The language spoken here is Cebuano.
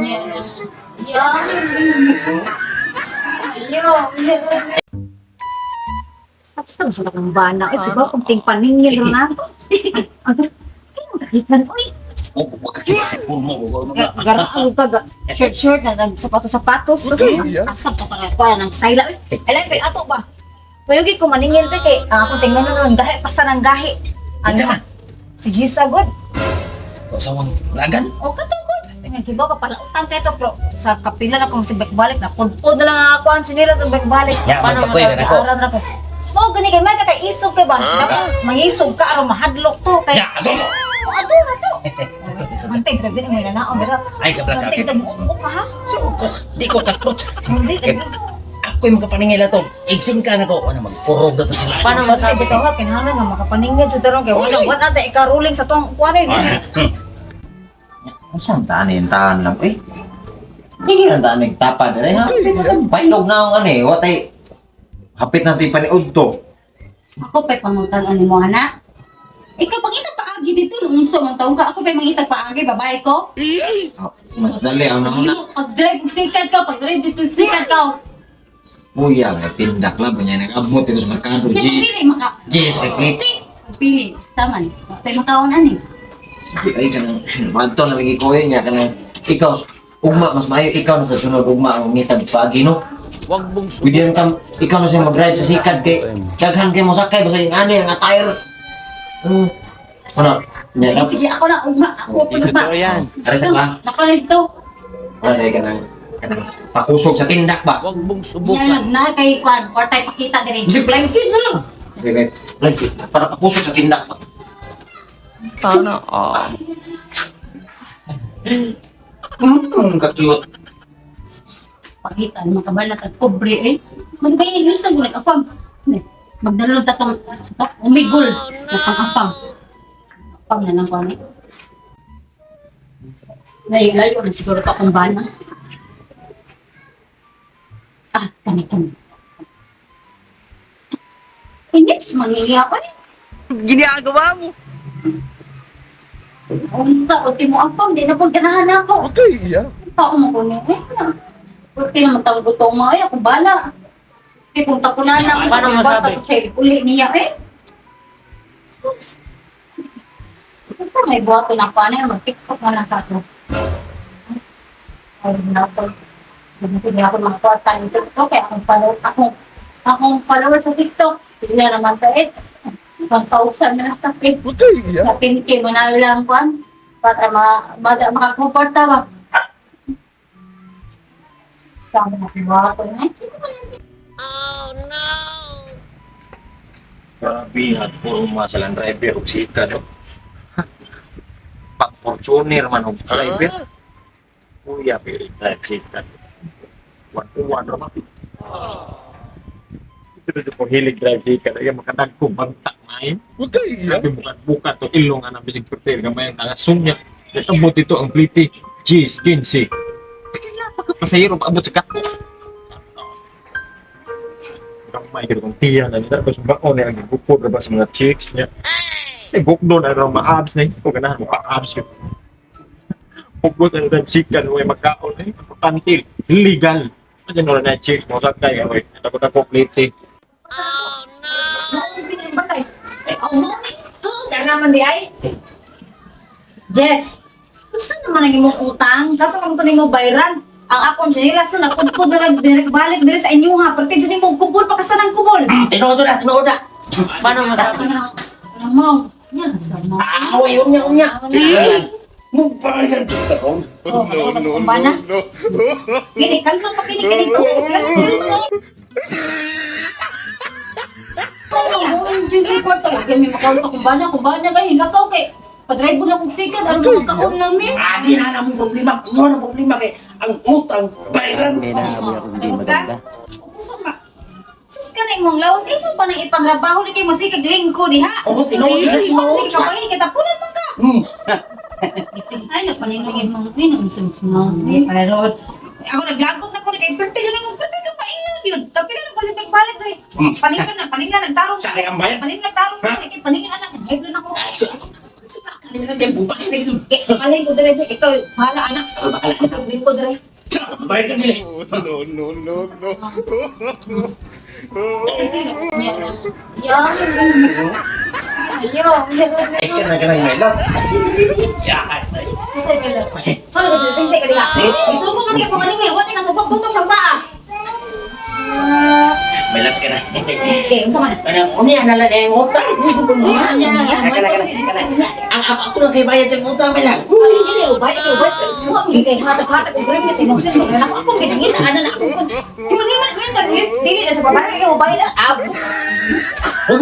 Yo. Basta mo lang bana. Ay, diba kung ting paningil ro na. Ay, kahitan oy. Oh, makakita ko mo. Garang ka ga. Shirt shirt na nag sapatos-sapatos. Asap ko para para ng style oy. Alay kay ato ba? Payugi ko maningil pe kay ang akong tingnan nun gahi pasta ng gahi. Ano? Si Gisa good. Sawang lagan. O katungkol. Nga kibaw ka pala utang kay to pero sa kapila na kung balik na pudpud na lang ang ako ang sinila sa balik. Ya, magpakoy na Sa ako. aran ra ko. Mao gani kay may ka kay isog kay ba? Dapat mangisog ka aron mahadlok to kay. Ya, ato to. O ato na to. Mantay tag dili mo na bira. Ay, kabla Mantay ka. tag mo ka ha. So, di ko takot. Hindi kay. Ako yung makapaningil na to. Igsing ka na ko. Ano, magpurog na to sila. Paano Mantay masabi? bitaw ha kinahanglan nga makapaningil jud taron kay wala wala ta ikaruling sa tuang kuan eh. Kung saan taan yung taan lang, eh. Hindi na taan yung tapa dire, ha? Bailog na ang ano eh. Watay, hapit na tayo paniud to. Ako pa'y pangutan ani mo, anak. Ikaw pangita paagi dito nung unsa man taong ka. Ako pa'y mangita paagi, babae ko. Oh, mas dali ang nauna. Ano, pag-drive, kung sikat ka, pag-drive dito, sikat ka. Kuya, may tindak lang. Ganyan, nag-abot dito sa merkado. Kaya Jeez. pagpili, maka... Jeez, repeat. Pagpili, saman. Pa'y makaon ani. Di, ay, kanang, madto na lagi ko eh, niya, kanang, ikaw, ugma, mas maayo, ikaw na sa sunod, ugma, ang ngitag paagi, no? Wag mong Pwede rin kam, ikaw na siya mag-drive sa sikad, kay, daghan kay mo sakay, basta yung ani, ang attire. Ano, niya, Sige, sige, ako na, ugma. Ako, ako na. yan. Aray sa ka, Nako na dito. ano, ay, kanang, kanang, pakusog sa tindak ba? Wag mong Yan subukan. lang na kay Kwan, or tayo pakita dire. Kasi flying kiss na lang. Okay, okay, flying kiss, para pakusog sa tindak ba? Sana all. Ka-cute. Pakita, ano mga kabalat at pobre eh. Magkaya Ingles ang gulag apam. Magdalon ta tong umigol na pang apam. Apam na lang ko ani. Layo-layo na siguro to akong bana. Ah, kani kani. Inis, mangiya ko eh. Ginagawa mo. Unsa, ultimo apam, di na po ganahan ako. Okay, iya. Tao mo ko niya. Eh, Porque naman tawag ko mo ay ako bala. Kaya kung tapunan na Paano masabi? Siya uli niya eh. Basta may buhato na pa na mag-TikTok na lang sa ako. Ay, nato. Hindi ako mga kwarta ng TikTok kaya akong follow, akong follower sa TikTok. Hindi na naman ta eh. 1,000 na lang tapit. Okay, iya. Sa 10K mo na lang kuan para makakomporta ba. Sabi na buhato na eh. Grabe, at puro mga salang driver og sika, no? Pang Fortuner man og driver. Kuya, pero drive sika. One to one, ra man. Ito na po hilig drive sika. Kaya makadagko bangta main. Okay, iya. Grabe bukat-bukat to ilong anang bisig perter gamay ang tangasun niya. Abot ito ang pliti. Jeez, 15. Kailan pa ka pasahero paabot sa kato? Gamay kaya kung tiya na nila. Tapos baon na ang gugupod na ba sa mga chicks niya. Ay, bukdo na raw ma-abs na yun. Kung ganahan mo pa-abs yun. Bukdo na raw chicken mo yung magkaon. Ay, pantil. Legal. Kasi nung na chicks mo sakay. Ay, takot ako pliti. Dara man di ay. Jess, unsa naman ang imong utang? Kasa man to nimo bayran? Ang akong tsinelas na napudpud na lang direct balik diri sa inyo ha. Pagka jud nimo kubol pa kasa ng kubol. Tinuod na, tinuod na. Paano masabi? Ano mo? Yan, sa mo. Ah, away, unya, unya. Mubayad ka ron. Oh, no, no, no, no. Gini, kalma pa kini kini pa sila. Ano, ang GB kwarta. Huwag kami makaon sa kumbana. Kumbana kayo, lakaw kay. Padrive mo na kong sikat. Ano mga kaon namin? Ah, di na alam mong problema. Inyo na problema kay ang utang bayran. Tungod ka? Usa ma. Sus ka na imong lawas imo pa nang ipanrabaho ni kay masikag lingko diha. Oo, tinuod na, tinuod. Ka pa kita punan man ka. Sige. Ay, napaninagin mga ay, nagsamsa mo. Hindi para road. Ako naglagot na ko ni kay perti jud imong perti ka pa ilo yun. Tapi na pa sa pagbalik oy. Palingan na, palingan nagtarong. Sa kay ang bayad? Palingan nagtarong kay palingan anak. Hayop na ako. Ah, so, Ano na kay bupa kita dito. Eh, alay ko dire, ikaw bahala anak. Bahala anak. Lingkod dire. Bayad ka dili. No, no, no, no. Yan. Ayo. Ay, kana kana my love. Yan. Pinsay ka lang. Sorry, pinsay ka diha. Isugo ka niya pamaningil, wa ka sa tutok sa paa. May loves ka na. Okay, unsa man? Kanang unya na lang ang utang. Unya, unya. Kana kana kana. Ang ako lang kay bayad ang utang, may love. Ay, dili ubay, ikaw ubay. Wa mi kay hatag-hatag og remit sa imong sweldo. Kana ako akong gitangita ana na ako. Di man man man dili na sa babae ikaw ubay na. Abo. Uy,